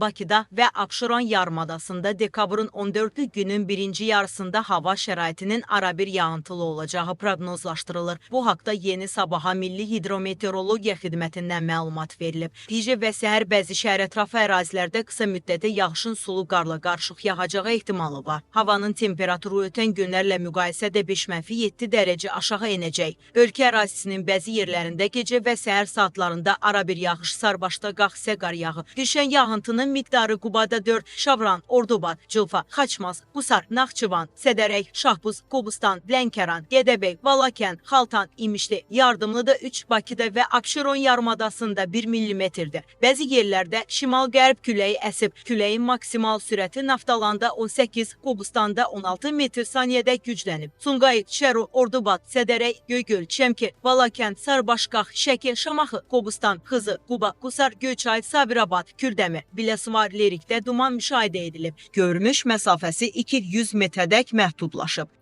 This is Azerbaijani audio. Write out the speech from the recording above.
Bakıda və Abşeron yarımadasında dekabrın 14-ü günün birinci yarısında hava şəraitinin arabir yağıntılı olacağı proqnozlaşdırılır. Bu haqda Yeni Sabaha Milli Hidrometeorologiya Xidmətindən məlumat verilib. Gecə və səhər bəzi şəhərətrafı ərazilərdə qısa müddətə yağışın sulu qarla qarışıq yağacağı ehtimalı var. Havanın temperaturu ötən günlərlə müqayisədə 5-7 dərəcə aşağı enəcək. Ölkə ərazisinin bəzi yerlərində gecə və səhər saatlarında arabir yağış, sarbaşda qaxsə qar yağı. Düşən yağıntının miqdarı Qubada 4, Şavran, Ordubad, Culfa, Xaçmaz, Qusar, Naxçıvan, Sədərək, Şahbuz, Qobustan, Lənkəran, Gədəbəy, Balakən, Xaltan, İmişli, Yardımlıda 3, Bakıda və Abşeron yarımadasında 1 millimetrdir. Bəzi yerlərdə şimal-qərb küləyi əsib. Küləyin maksimal sürəti Naftalanda 18, Qobustanda 16 metr saniyədə güclənib. Sumqayıt, Şəro, Ordubad, Sədərək, Göygöl, Şəmkir, Balakən, Sarıbaşqaq, Şəki, Şamaxı, Qobustan, Xızı, Quba, Qusar, Göyçay, Sabirabad, Kürdəmir, Biləsuvar, Lerikdə duman müşahidə edilib. Görünüş məsafəsi 200 metrədək məhdudlaşıb.